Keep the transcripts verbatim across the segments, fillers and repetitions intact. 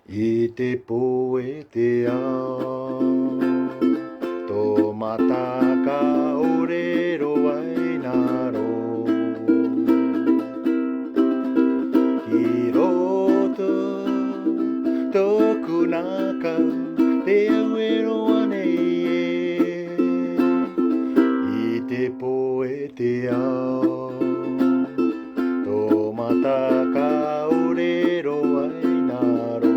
I te pō e te ao, tō mata ka ōrero ai nā rō. Ki roto tōku nā kau, te au e roa nei ē. I te pō e te ao, tō mata ka ōrero ai nā rō.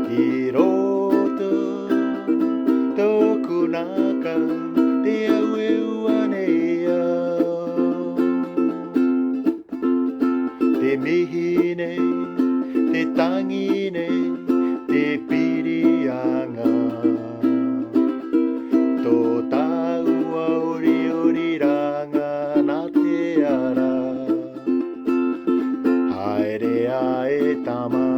Ki roto tōku nā kau, te au e ua nei au. Te mihi nei, te tangi nei, te piri aŋa. Tō tāua orioriraŋa nā te ara. Haere a e tama,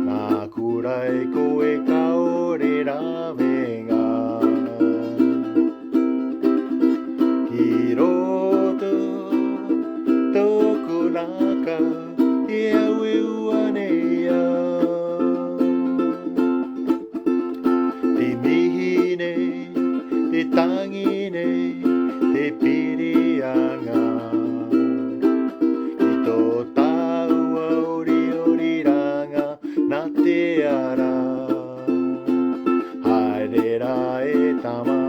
nākū rai koe ka ō rē rāveŋa. Ki roto tōku nā kau, te au e ua nei au. Te mihi nei, te tangi nei, te piri aŋa. I tō tāua orioriraŋa nā te ara. Haere ra e tama,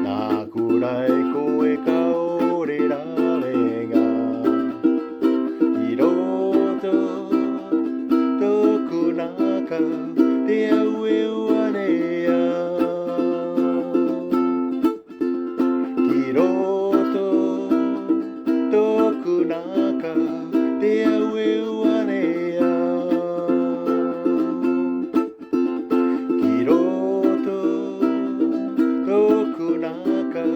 nākū rai koe ka ō rē rāveŋa. I roto tōku nā kau, te au e ua nei au. Ki roto tōku nā kau, te au e ua nei au. Ki roto tōku nā kau,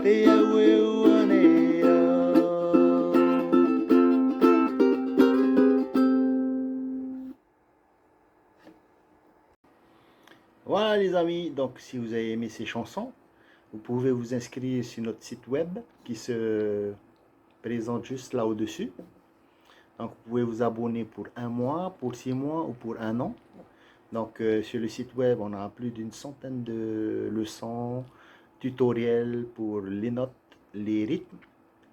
te au e ua nei au. Voilà les amis, donc si vous avez aimé ces chansons, vous pouvez vous inscrire sur notre site web qui se présente juste là au-dessus. Donc vous pouvez vous abonner pour un mois, pour six mois ou pour un an. Donc euh, sur le site web, on a plus d'une centaine de leçons, tutoriels pour les notes, les rythmes,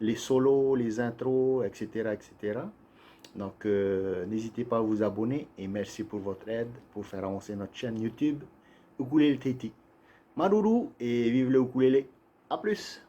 les solos, les intros, et cetera, et cetera. Donc euh, n'hésitez pas à vous abonner et merci pour votre aide pour faire avancer notre chaîne YouTube Ukulele Tahiti. Māuruuru et vive le ukulélé. À plus.